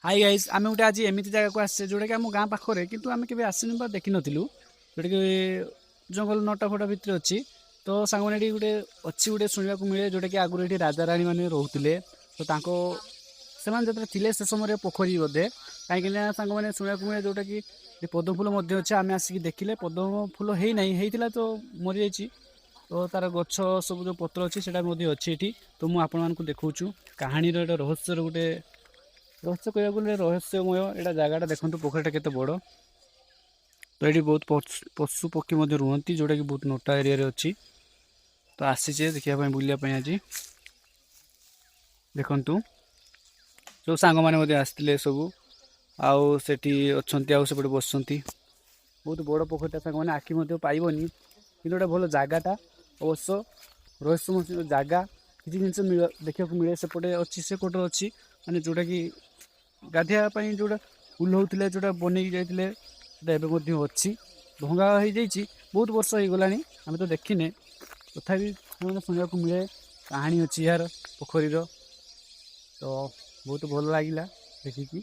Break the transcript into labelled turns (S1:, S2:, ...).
S1: High guys, ଆମେ ଗୋଟେ ଆଜି ଏମିତି ଜାଗାକୁ ଆସିଛେ ଯେଉଁଟାକି ଆମ ଗାଁ ପାଖରେ, କିନ୍ତୁ ଆମେ କେବେ ଆସିନୁ ବା ଦେଖିନଥିଲୁ, ଯେଉଁଟାକି ଜଙ୍ଗଲ ନଟା ଫଟା ଭିତରେ ଅଛି। ତ ସାଙ୍ଗମାନେ, ଏଠି ଗୋଟେ ଅଛି, ଗୋଟେ ଶୁଣିବାକୁ ମିଳେ, ଯେଉଁଟାକି ଆଗରୁ ଏଠି ରାଜାରାଣୀ ମାନେ ରହୁଥିଲେ। ତ ତାଙ୍କ ସେମାନେ ଯେତେବେଳେ ଥିଲେ, ସେ ସମୟରେ ପୋଖରୀ ବୋଧେ, କାହିଁକିନା ସାଙ୍ଗମାନେ, ଶୁଣିବାକୁ ମିଳେ ଯେଉଁଟାକି ଏଠି ପଦ୍ମ ଫୁଲ ମଧ୍ୟ ଅଛି। ଆମେ ଆସିକି ଦେଖିଲେ, ପଦ୍ମ ଫୁଲ ହେଇନାହିଁ, ହେଇଥିଲା ତ ମରିଯାଇଛି। ତ ତାର ଗଛ ସବୁ ଯେଉଁ ପତ୍ର ଅଛି, ସେଇଟା ମଧ୍ୟ ଅଛି ଏଠି। ତ ମୁଁ ଆପଣମାନଙ୍କୁ ଦେଖାଉଛୁ କାହାଣୀର ଏଇଟା ରହସ୍ୟର ଗୋଟେ ରହସ୍ୟ କହିବାକୁ ଗଲେ ରହସ୍ୟମୟ ଏଇଟା ଜାଗାଟା। ଦେଖନ୍ତୁ, ପୋଖରୀଟା କେତେ ବଡ଼। ତ ଏଇଠି ବହୁତ ପଶୁ ପକ୍ଷୀ ମଧ୍ୟ ରୁହନ୍ତି, ଯେଉଁଟାକି ବହୁତ ନଟା ଏରିଆରେ ଅଛି। ତ ଆସିଛେ ଦେଖିବା ପାଇଁ, ବୁଲିବା ପାଇଁ ଆଜି। ଦେଖନ୍ତୁ, ସବୁ ସାଙ୍ଗମାନେ ମଧ୍ୟ ଆସିଥିଲେ ସବୁ, ଆଉ ସେଠି ଅଛନ୍ତି, ଆଉ ସେପଟେ ବସିଛନ୍ତି। ବହୁତ ବଡ଼ ପୋଖରୀଟା ସାଙ୍ଗମାନେ, ଆଖି ମଧ୍ୟ ପାଇବନି, କିନ୍ତୁ ଗୋଟେ ଭଲ ଜାଗାଟା। ଅବଶ୍ୟ ରହସ୍ୟମୟ ଜାଗା, କିଛି ଜିନିଷ ମିଳ ଦେଖିବାକୁ ମିଳେ। ସେପଟେ ଅଛି, ସେ କୋଟ ଅଛି, ମାନେ ଯେଉଁଟାକି ଗାଧୋଇବା ପାଇଁ ଯେଉଁଟା ଓହ୍ଲଉଥିଲେ, ଯେଉଁଟା ବନେଇକି ଯାଇଥିଲେ, ସେଟା ଏବେ ମଧ୍ୟ ଅଛି। ଭଙ୍ଗା ହେଇଯାଇଛି, ବହୁତ ବର୍ଷ ହେଇଗଲାଣି, ଆମେ ତ ଦେଖିନେ। ତଥାପି ମାନେ ଶୁଣିବାକୁ ମିଳେ, କାହାଣୀ ଅଛି ଏହାର ପୋଖରୀର। ତ ବହୁତ ଭଲ ଲାଗିଲା ଦେଖିକି।